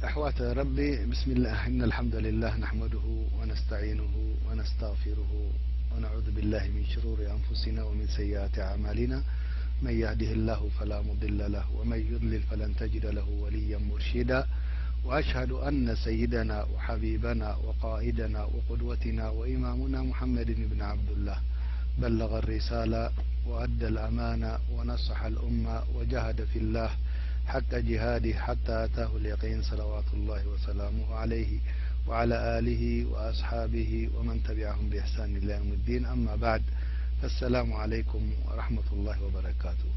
أحوات ربي، بسم الله، إن الحمد لله نحمده ونستعينه ونستغفره ونعوذ بالله من شرور أنفسنا ومن سيئات أعمالنا. من يهده الله فلا مضل له ومن يضلل فلن تجد له وليا مرشدا. وأشهد أن سيدنا وحبيبنا وقائدنا وقدوتنا وإمامنا محمد بن عبد الله بلغ الرسالة وأدى الأمانة ونصح الأمة وجاهد في الله حق جهاده حتى أتاه اليقين، صلوات الله وسلامه عليه وعلى آله وأصحابه ومن تبعهم بإحسان إلى يوم الدين. أما بعد، فالسلام عليكم ورحمة الله وبركاته.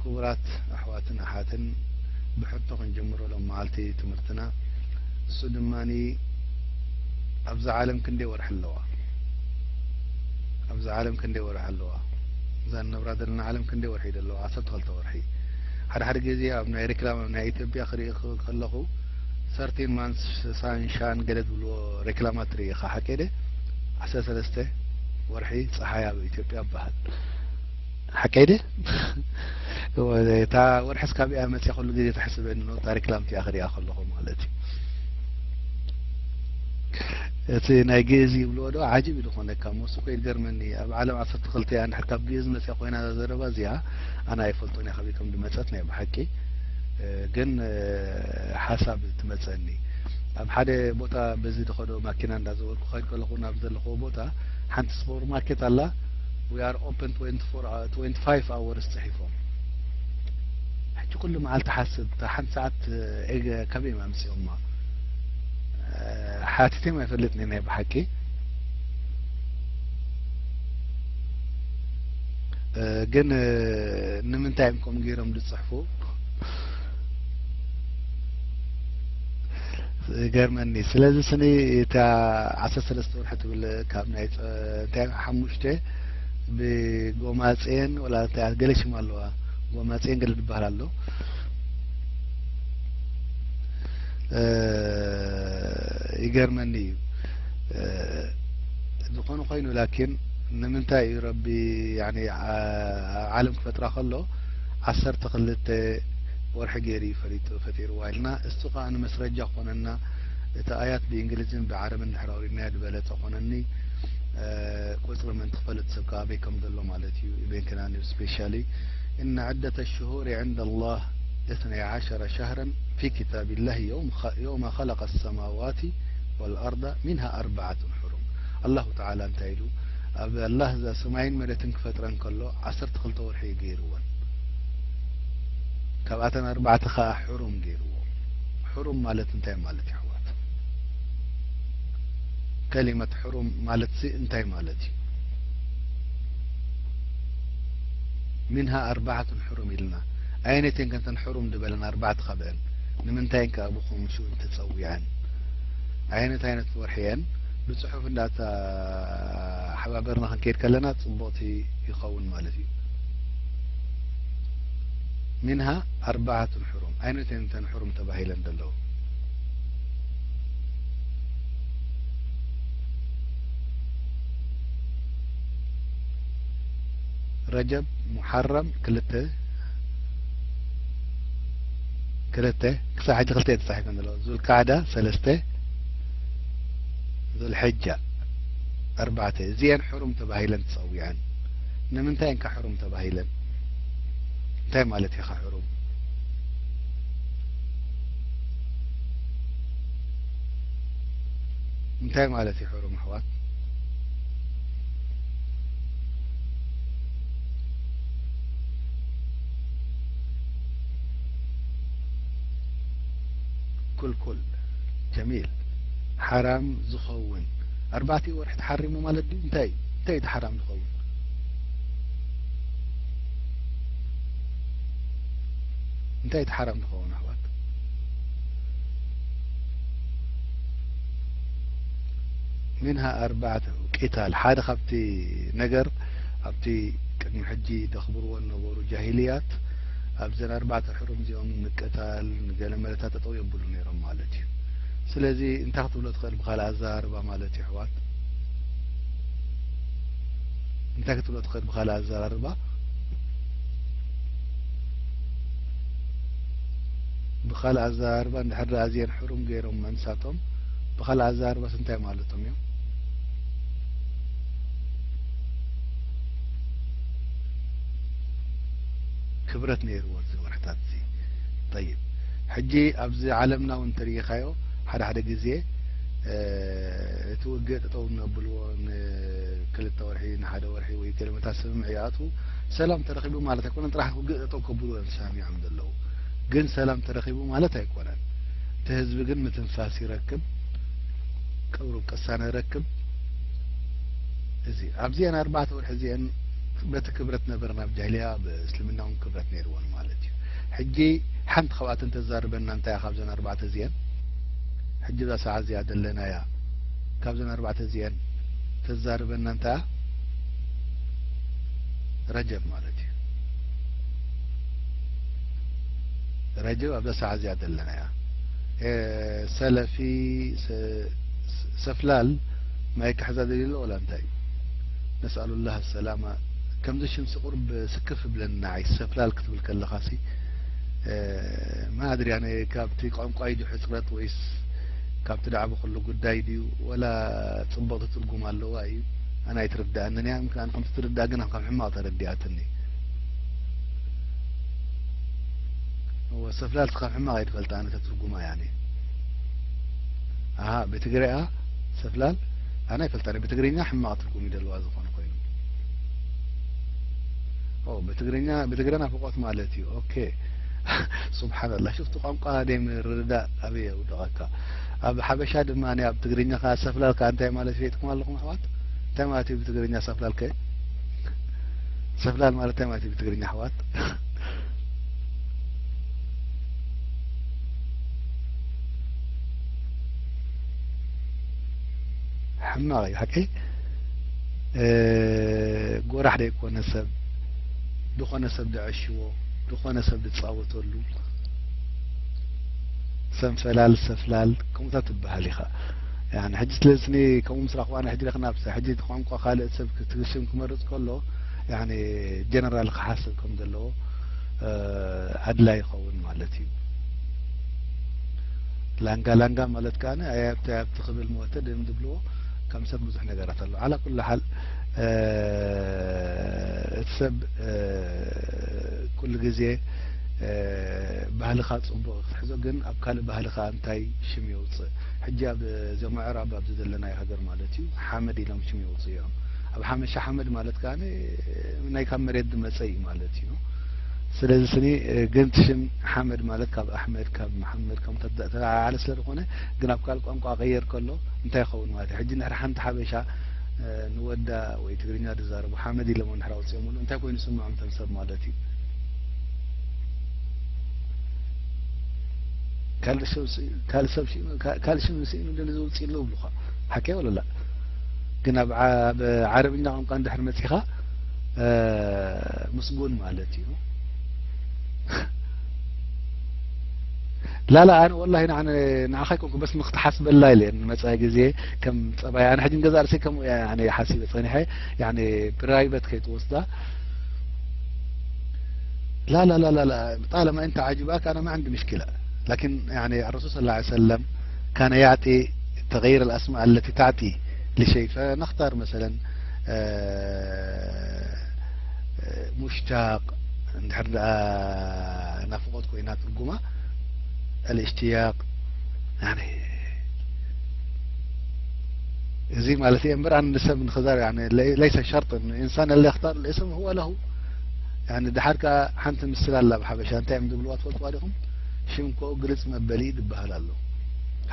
ክቡራት ኣሕዋትን ኣሓትን፣ ብሕቶ ክንጅምሮ ሎም መዓልቲ ትምህርትና። እሱ ድማ፣ ኣብዛ ዓለም ክንደይ ወርሒ ኣለዋ? ኣብዛ ዓለም ክንደይ ወርሒ ኣለዋ? እዛ ንነብራ ዘለና ዓለም ክንደይ ወርሒ ኣለዋ? ዓሰርተ ክልተ ወርሒ። ሓደ ሓደ ግዜ ኣብ ናይ ሬክላም፣ ኣብ ናይ ኢትዮጵያ ክርኢ ከለኹ፣ ሰርቲን ማንስ፣ ሳንሻን ገለ ዝብልዎ ሬክላማት ትርኢ ኢኻ። ሓቂ ደ? ዓሰርተ ሰለስተ ወርሒ ጸሓይ ኣብ ኢትዮጵያ ይበሃል። ሓቀይ ደ? እታ ወርሒ እስካብ እያ መፅያ ኩሉ ግዜ ተሕስበኒ ነው፣ ታሪክ ላምቲያ ክሪኣ ከለኹ ማለት እዩ። እቲ ናይ ግእዝ ይብልዎ ዶ ዓጂብ እዩ ዝኾነካ እሞ፣ እሱ እኮ ይገርመኒ። ኣብ ዓለም ዓሰርተ ክልተ እያ እንድሕር ካብ ግእዝ መፅያ ኮይና እዛ ዘረባ እዚኣ፣ ኣነ ኣይፈልጦን እየ ካበይ ከም ዝመፀት ናይ ብሓቂ። እ፣ ግን፣ እ፣ ሓሳብ ትመፀኒ። ኣብ ሓደ ቦታ በዚ ዝኸዶ ማኪና እንዳዘወርኩ ከይድ ከለኹ ናብ ዘለኽዎ ቦታ ሓንቲ ሱፐር ማርኬት ኣላ። We are open twenty-four hours፣ twenty-five hours ጽሒፎም። ሕጂ ኩሉ መዓልቲ ሓስብ፣ እታ ሓንቲ ሰዓት፣ እ፣ ኤገ-፣ ካበይ እዮም ኣምጺኦማ? እ፣ ሓቲተዮም ኣይፈልጥን ናይ ብሓቂ። እ፣ ግን፣ እ፣ ንምንታይ እዮም ከምኡ ገይሮም ዝጽሕፉ? ይገርመኒ። ስለዚ ስኒ እታ ዓሰርተ ሰለስተ ወርሒ ትብል ካብ ናይ ጸ-፣ እንታይ ሓሙሽተ ብጎማጽኤን ወላ እንታይ ገለ ሽም ኣለዋ። ጎማጽኤን ገለ ዝበሃል ኣሎ። እ፣ ይገርመኒ እዩ። እ፣ ዝኾነ ኮይኑ ላኪን ንምንታይ እዩ ረቢ፣ ያኒ፣ ዓ-፣ ዓለም ክፈጥራ ከሎ ዓሰርተ ክልተ ወርሒ ገይሩ እዩ ፈሊጡ፣ ፈጢርዋ ኢልና፣ እሱ ከኣ ንመስረጃ ክኾነና፣ እቲ ኣያት ብእንግሊዝን ብዓረብን ድሕሪ ኣውሪድናዮ ዝበለጸ ኮነኒ። እ፣ ቁጽሪ ምእንቲ ክፈልጥ ሰብ ከኣ ኣበይ ከም ዘሎ ማለት እዩ። ኢቤን ከናኒ ስፔሻሊ፣ إن عدة الشهور عند الله اثني عشر شهرا في كتاب الله يوم خ-، يوم خلق السماوات والأرض منها أربعة حرم። ኣላሁ ተዓላ እንታይ ኢሉ? ኣብ ኣላህ እዛ ሰማይን መሬትን ክፈጥረን ከሎ ዓሰርተ ክልተ ወርሒ እዩ ገይርወን። ካብኣተን ኣርባዕተ ኸኣ ሕሩም ገይርዎ። ሕሩም ማለት እንታይ ማለት እዩ ኣሕዋት? ከሊመት ሕሩም ማለትሲ እንታይ ማለት እዩ? ሚንሃ ኣርባዓቱን ሕሩም ኢልና። ኣየነይተን ከ እተን ሕሩም ዝበለን ኣርባዕተ ካብአን? ንምንታይ ከ ኣብኡ ከምኡ ሽኡ እንተጸዊዐን? ኣየነት ዓይነት ወርሒ እየን? ብጽሑፍ እንዳተሓባበርና ክንከይድ ከለና ጽቡቕቲ ይኸውን ማለት እዩ። ሚንሃ ኣርባዓቱን ሕሩም። ኣየነይተን እተን ሕሩም ተባሂለን ዘለዉ? ረጀብ፣ ሙሓረም፣ ክልተ፣ ክልተ፣ ክሳብ ሕጂ ክልተ እየን ተጻሒፈን ዘለዋ። ዙልቃዕዳ፣ ሰለስተ፣ ዙልሕጃ፣ ኣርባዕተ። እዚአን ሕሩም ተባሂለን ተጸዊዐን። ንምንታይ እንካ ሕሩም ተባሂለን? እንታይ ማለት እዩ ኸ ሕሩም? እንታይ ማለት እዩ ሕሩም ኣሕዋት? ኩልኩል፣ ጀሚል፣ ሓራም ዝኸውን ኣርባዕተ ወርሒ ተሓሪሙ ማለት ድዩ? እንታይ፣ እንታይ እቲ ሓራም ዝኸውን? እንታይ እቲ ሓራም ዝኸውን ኣሕዋት? ሚንሃ ኣርባዕተ፣ ቂታል፣ ሓደ ካብቲ ነገር ኣብቲ ቅድሚ ሕጂ ደኽብርዎ ዝነበሩ ጃሂልያት ኣብዘን ኣርባዕተ ሕሩም እዚኦም ንቅታል ንገለ መለታት ጠጠው የብሉ ነይሮም ማለት እዩ። ስለዚ እንታይ ክትብሎ ትኽእል ብኻልእ ኣዘራርባ ማለት እዩ ኣሕዋት? እንታይ ክትብሎ ትኽእል ብኻልእ ኣዘራርባ? ብኻልእ ኣዘራርባ፣ እንድሕር ደኣ እዚአን ሕሩም ገይሮም መንሳቶም፣ ብኻልእ ኣዘራርባስ እንታይ ማለቶም እዮም? ክብረት ነይርዎ እዚ ወርሕታት እዚ። ጠይብ፣ ሕጂ ኣብዚ ዓለምና እውን እንተሪኢኻዮ፣ ሓደ ሓደ ግዜ፣ እ፣ እቲ ውግእ ጠጠው እነብልዎ ንክልተ ወርሒ፣ ንሓደ ወርሒ ወይ ገለ መታት ስምምዕ ይኣትዉ። ሰላም ተረኺቡ ማለት ኣይኮነን፣ ጥራሕ ውግእ ጠጠው ከብልዎ እዮም ተሰማሚዖም ዘለዉ። ግን ሰላም ተረኺቡ ማለት ኣይኮነን። እቲ ህዝቢ ግን ምትንፋስ ይረክብ፣ ቅሩብ ቅሳነ ይረክብ። እዚ ኣብዚአን ኣርባዕተ ወርሒ እዚአን በቲ ክብረት ነበረን ኣብ ጃሂልያ፣ ብእስልምና እውን ክብረት ነይርወን ማለት እዩ። ሕጂ ሓንቲ ካብኣተን ተዛርበና እንታይ እያ ካብዘን ኣርባዕተ እዚአን? ሕጂ እዛ ሰዓት እዚኣ ዘለናያ ካብዘን ኣርባዕተ እዚአን ተዛርበና እንታይ እያ? ረጀብ ማለት እዩ። ረጀብ ኣብዛ ሰዓት እዚኣ ዘለናያ። እ፣ ሰለፊ፣ ሰ-፣ ሰፍላል ማይክ ክሕዛ ደልዩ ኣሎ ወላ እንታይ? ነስኣሉላህ ሰላማ። ከምዚ ሽምሲ ቁሩብ ስክፍ ብለኒ ንዓይ፣ ሰፍላል ክትብል ከለኻሲ። እ፣ ማድሪ ኣነ ካብቲ ቋንቋ እዩ ድዩ ሕጽረት ወይስ ካብቲ ዳዕባ ኩሉ ጉዳይ ድዩ? ወላ ጽቡቕቲ ትርጉም ኣለዋ እዩ? ኣነ ኣይትርድኣንን እያ። ምክንያቱ ከምቲ ትርዳእ ግን ከም ሕማቕ ተረዲኣትኒ። እወ፣ ሰፍላል ከም ሕማቕ እየ ዝፈልጣ ኣነ ተትርጉማ ያኔ። ኣሃ፣ ብትግሬኣ ሰፍላል ኣነ ኣይፈልጣን። ብትግርኛ ሕማቕ ትርጉም ይደልዋ ዝኾነ ኮይኑ። ኦ፣ ብትግርኛ፣ ብትግረ ናፍቆት ማለት እዩ። ኦኬ። ሱብሓነላህ፣ ሽፍቲ ቋንቋ ደይ ምርዳእ ኣበይ የውድቐካ? ኣብ ሓበሻ ድማ፣ እኔ ኣብ ትግርኛ ከኣ ሰፍላል ከኣ እንታይ ማለት ፈሊጥኩም ኣለኹም ኣሕዋት? እንታይ ማለት እዩ ብትግርኛ ሰፍላል ከ? ሰፍላል ማለት እንታይ ማለት እዩ ብትግርኛ ኣሕዋት? ሕማቕ እዩ ሓቀይ። እ፣ ጎራሕ ደይኮነ ሰብ፣ ዝኾነ ሰብ ደዐሽዎ፣ ዝኾነ ሰብ ዝጻወተሉ፣ ሰንፈላል፣ ሰፍላል፣ ከምኡታት ትበሃል ኢኻ። ያኒ፣ ሕጂ ስለዝኒ ከምኡ ምስ ረኽባና፣ ሕጂ ረኽና፣ ብሳ-፣ ሕጂ እቲ ቋንቋ ካልእ ሰብ ክት-፣ ስም ክመርጽ ከሎ፣ ያኒ፣ ጀነራል ክሓስብ ከም ዘለዎ፣ እ፣ ኣድላይ ይኸውን ማለት እዩ። ላንጋ ላንጋ ማለት ከኣ፣ ኣይ ኣብቲ፣ ኣብቲ ክብል ሞተ ድም ዝብልዎ፣ ከም ሰብ ብዙሕ ነገራት ኣሎ። ዓላ ኩሉ ሓል፣ እ፣ እቲ ሰብ፣ እ፣ ኩሉ ግዜ፣ እ፣ ባህልኻ ጽቡቕ ክትሕዞ፣ ግን ኣብ ካልእ ባህሊ ከኣ እንታይ ሽም የውጽእ? ሕጂ ኣብ እዞም ኣዕራብ ኣብዚ ዘለናዮ ሃገር ማለት እዩ፣ ሓመድ ኢሎም ሽም የውጽኡ እዮም። ኣብ ሓመሻ ሓመድ ማለት ከኣ ናይ ካብ መሬት ዝመጸ እዩ ማለት እዩ። ስለዚ ስኒ፣ እ፣ ግን እቲ ሽም ሓመድ ማለት ካብ ኣሕመድ፣ ካብ መሓመድ፣ ካብ ተተዓዓለ ስለ ዝኾነ፣ ግን ኣብ ካልእ ቋንቋ ቀየር ከሎ እንታይ ይኸውን ማለት እዩ? ሕጂ እንድሕር ሓንቲ ሓበሻ፣ እ፣ ንወዳ ወይ ትግርኛ ዝዛረቡ ሓመድ ኢሎሞ እንድሕር ኣውጺኦምሉ እንታይ ኮይኑ ይስምዖም እቶም ሰብ ማለት እዩ? ካልእ ሰብ ሲ-፣ ካልእ ሰብ ሲ-፣ ካ-፣ ካልእ ሽም ስኢኑ እንደዚ ዘውጽእ ኣሎ ይብሉኻ። ሓቀይ ወለላ? ግን ኣብ ዓ-፣ ኣብ ዓረብኛ ቋንቋ እንድሕር መጺኻ፣ እ፣ ምስጉን ማለት እዩ። ላላ፣ ኣነ ወላሂ ንዓነ-፣ ንዓኻ ኣይኮንኩ፣ በስ ንክትሓስበላ ኢለ ንመጻኢ ግዜ ከም ጸባይ፣ ኣነ ሕጂ ንገዛእ ርእሰይ ከምኡ እየ፣ ኣነ ሓሲበ ጸኒሐ፣ ያኒ ፕራይቨት ከይትወስዳ። لا، لا، لا، لا، لا. طالما أنت عاجبك، أنا ما عندي مشكلة. لكن، يعني، الرسول صلى الله عليه وسلم كان يعطي تغيير الأسماء التي تعطي لشيء، فنختار مثلًا، آه، آه، مشتاق، እንድሕር ደኣ ናፍቖት ኮይና ትርጉማ፣ الاشتياق، يعني، እዚ ማለት እየ እምበር፣ ኣንድ ሰብ ንኽዛር፣ يعني، لي-، ليس شرط إنه الإنسان اللي يختار الاسم هو له. يعني፣ ድሓር ከኣ ሓንቲ ምስል ኣላ ብሓበሻ፣ እንታይ እዮም ዝብልዋ ትፈልጥዋ ዲኹም? ሽምኮ ግልጽ መበሊ ዝበሃል ኣሎ።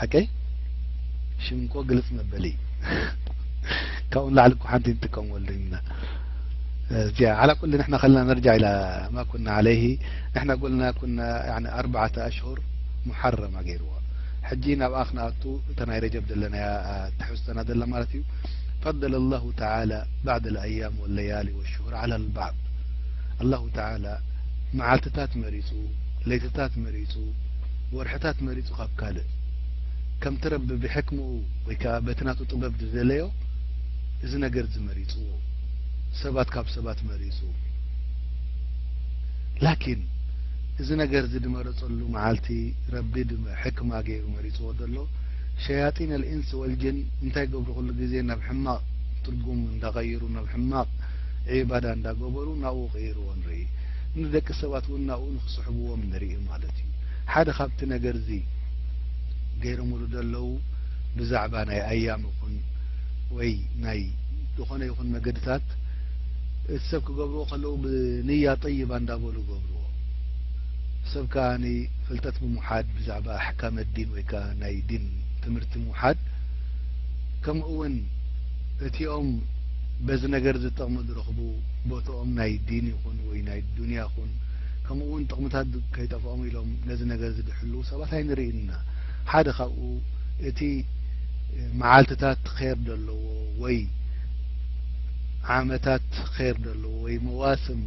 ሓቀይ? ሽምኮ ግልጽ መበሊ። ካብኡ ንላዕሊ እኮ ሓንቲ ንጥቀመሉ ኢና። እዚኣ፣ على كل، ንሕና ከለና ነርጃዕ ኢላ ما كنا عليه، ንሕና ጎልና ኩና፣ يعني፣ ኣርባዕተ ኣሽሁር ሙሓረማ ገይርዎ። ሕጂ ናብኣ ክንኣቱ፣ እታ ናይ ረጀብ ዘለናያ፣ አ፣ ትሕዝቶና ዘላ ማለት እዩ። فضل الله تعالى بعض الأيام والليالي والشهور على البعض. ኣላሁ ተዓላ መዓልትታት መሪጹ፣ ለይትታት መሪጹ፣ ወርሕታት መሪጹ ካብ ካልእ። ከምቲ ረቢ ብሕክምኡ ወይ ከኣ በቲ ናቱ ጥበብ ዝደለዮ፣ እዚ ነገር እዚ መሪጽዎ። ሰባት ካብ ሰባት መሪጹ። ላኪን፣ እዚ ነገር እዚ ዝመረጸሉ መዓልቲ ረቢ ድማ ሕክማ ገይሩ መሪጽዎ ዘሎ። ሸያጢን ኣልኢንስ ወልጅን እንታይ ገብሩ? ኩሉ ግዜ ናብ ሕማቕ ትርጉም እንዳቐይሩ፣ ናብ ሕማቕ ዒባዳ እንዳገበሩ ናብኡ ቀይርዎ ንርኢ። ንደቂ ሰባት እውን ናብኡ ንኽስሕብዎም ንርኢ ማለት እዩ። ሓደ ካብቲ ነገር እዚ ገይሮምሉ ዘለዉ ብዛዕባ ናይ ኣያም ይኹን ወይ ናይ ዝኾነ ይኹን መገድታት እቲ ሰብ ክገብርዎ ከለዉ ብንያ ጠይባ እንዳበሉ ገብርዎ። ሰብ ከኣ ፍልጠት ብምውሓድ ብዛዕባ ኣሕካመ ዲን ወይ ከኣ ናይ ዲን ትምህርቲ ምውሓድ፣ ከምኡ እውን እቲኦም በዚ ነገር እዚ ጥቕሚ ዝረኽቡ፣ ቦትኦም ናይ ዲን ይኹን ወይ ናይ ዱንያ ይኹን፣ ከምኡ እውን ጥቕምታት ከይጠፍኦም ኢሎም ነዚ ነገር እዚ ዝሕልዉ ሰባት ኣይንርኢ ኢና። ሓደ ካብኡ እቲ መዓልትታት ኸይር ዘለዎ ወይ ዓመታት ኸይር ዘለዎ ወይ መዋስም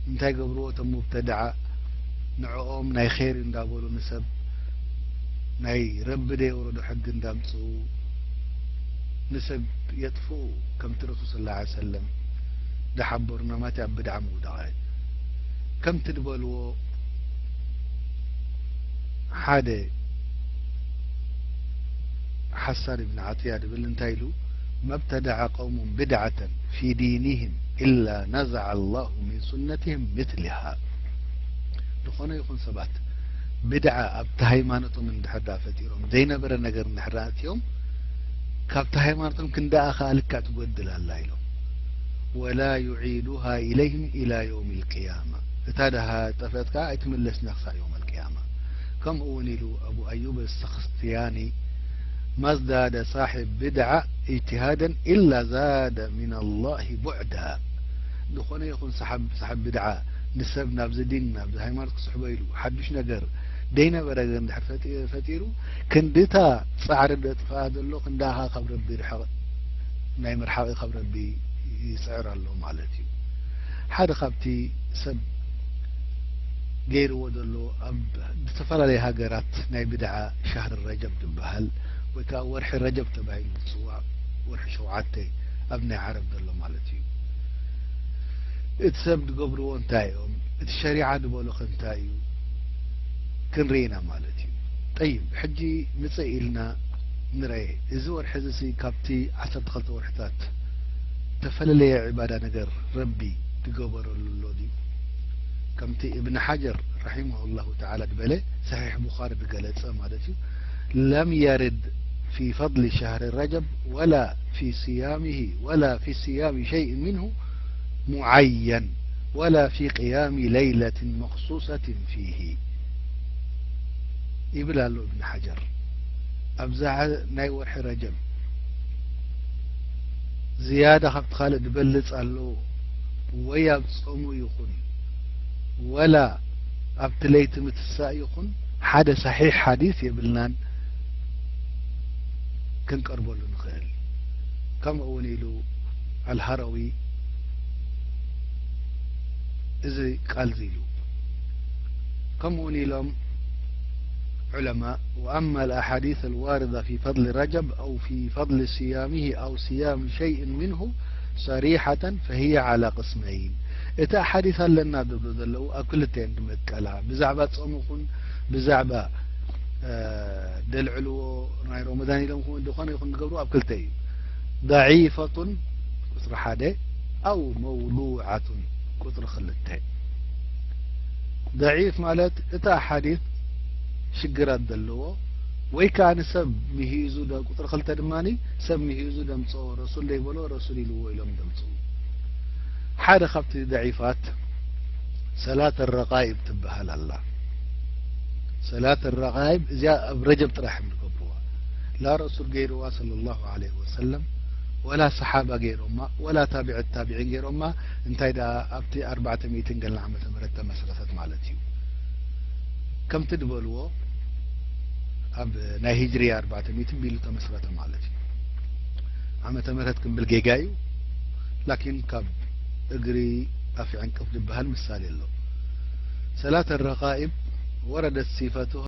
እንታይ ገብርዎ? እቶም ሙብተድዓ ንዕኦም ናይ ኸይር እንዳበሉ ንሰብ ናይ ረቢ ደየውረዶ ሕጊ እንዳምጽኡ ንሰብ የጥፍኡ፣ ከምቲ ረሱል ሰለላሁ ዐለይሂ ወሰለም ዝሓበሩና ማለት ኣብ ብድዓ ምውዳቕ። ከምቲ ዝበልዎ ሓደ ሓሳን ብን ዓጥያ ድብል እንታይ ኢሉ? "ما ابتدع قوم بدعة في دينهم إلا نزع الله من سنتهم مثلها." ዝኾነ ይኹን ሰባት ብድዓ ኣብቲ ሃይማኖቶም እንድሕር ደኣ ፈጢሮም፣ ዘይነበረ ነገር እንድሕር ደኣ ኣእትዮም፣ ካብቲ ሃይማኖቶም ክንደኣ ከኣ ልክዕ ትጎድል ኣላ ኢሎም። "ولا يعيدها إليهم إلى يوم القيامة." እታ ደሃ ጠፍአት ከኣ ኣይትምለስን እያ ክሳዕ የውም ኣልቅያማ። ከምኡ እውን ኢሉ ኣቡ ኣዩብ ሰኽስቲያኒ፣ "ما ازداد صاحب بدعة اجتهادا إلا زاد من الله بعدا." ዝኾነ ይኹን ሰሓብ፣ ሰሓብ ብድዓ ንሰብ ናብዚ ዲን፣ ናብዚ ሃይማኖት ክስሕቦ ኢሉ ሓዱሽ ነገር፣ ደይነበረ ነገር እንድሕር ፈጢ-፣ ፈጢሩ፣ ክንድታ ጻዕሪ ደጥፍኣ ዘሎ፣ ክንዳኻ ካብ ረቢ ርሕቕ፣ ናይ ምርሓቕ ካብ ረቢ ይጽዕር ኣሎ ማለት እዩ። ሓደ ካብቲ ሰብ ገይርዎ ዘሎ፣ ኣብ ዝተፈላለየ ሃገራት ናይ ብድዓ ሻህሪ ረጀብ ዝበሃል፣ ወይ ከኣ ወርሒ ረጀብ ተባሂሉ ዝጽዋዕ፣ ወርሒ ሸውዓተ ኣብ ናይ ዓረብ ዘሎ ማለት እዩ። እቲ ሰብ ዝገብርዎ እንታይ እዮም? እቲ ሸሪዓ ዝበሎ ከ እንታይ እዩ? ክንርኢ ኢና ማለት እዩ። ጠይብ፣ ሕጂ ምጽእ ኢልና ንረኤ። እዚ ወርሒ እዚ ሲ ካብቲ ዓሰርተ ክልተ ወርሕታት ተፈለለየ ዒባዳ ነገር ረቢ ዝገበረሉ ኣሎ ድዩ? ከምቲ እብን ሓጀር ረሒመሁላሁ ተዓላ ዝበለ፣ ሰሒሕ ቡኻሪ ዝገለጸ ማለት እዩ፣ "لم يرد في فضل شهر رجب ولا في صيامه ولا في صيام شيء منه معين ولا في قيام ليلة مخصوصة فيه." ይብል ኣሎ እብን ሓጀር። ኣብዛ ናይ ወርሒ ረጀብ ዝያዳ ካብቲ ካልእ ዝበልጽ ኣለዎ ወይ ኣብ ጾሙ ይኹን ወላ ኣብቲ ለይቲ ምትሳእ ይኹን ሓደ ሰሒሕ ሓዲስ የብልናን ክንቀርበሉ ንኽእል። ከምኡ እውን ኢሉ ኣልሃረዊ እዚ ቃል እዚ ኢሉ። ከምኡ እውን ኢሎም ዑለማእ፣ "وأما الأحاديث الواردة في فضل رجب أو في فضل صيامه أو صيام شيء منه صريحة فهي على قسمين." እቲ ኣሓዲስ ኣለና ዝብሉ ዘለዉ ኣብ ክልተ እየን ዝመቀላ። ብዛዕባ ጾም ይኹን ብዛዕባ፣ እ፣ ደልዕልዎ ናይ ሮመዳን ኢሎም ይኹን ዝኾነ ይኹን ዝገብሩ ኣብ ክልተ እዩ። ضعيفة ቁጽሪ ሓደ፣ أو موضوعة ቁጽሪ ክልተ። ضعيف ማለት እታ ሓዲስ ሽግራት ዘለዎ ወይ ከኣ ንሰብ ምሂዙ ደ-፣ ቁጽሪ ክልተ ድማኒ ሰብ ምሂዙ ደምጽኦ፣ ረሱል ደይበሎ ረሱል ኢልዎ ኢሎም ደምጽኡ። ሓደ ካብቲ ضعيفات ሰላት الرغائب ትበሃል ኣላ። ሰላት الرغائب እዚኣ ኣብ ረጀብ ጥራሕ እዮም ዝገብርዋ። ላ ረሱል ገይርዋ ሰለላሁ ዐለይሂ ወሰለም፣ ወላ ሰሓባ ገይሮማ፣ ወላ ታቢዕ ታቢዒን ገይሮማ፣ እንታይ ደኣ ኣብቲ ኣርባዕተ ሚእትን ገለን ዓመተ ምህረት ተመስረተት ማለት እዩ። ከምቲ ዝበልዎ ኣብ ናይ ሂጅርያ ኣርባዕተ ሚእቲ ቢሉ ተመስረተ ማለት እዩ። ዓመተ ምህረት ክንብል ጌጋ እዩ፣ ላኪን ካብ እግሪ ኣፍ ዕንቅፍ ዝበሃል ምሳሌ ኣሎ። ሰላት الرغائب وردت صفته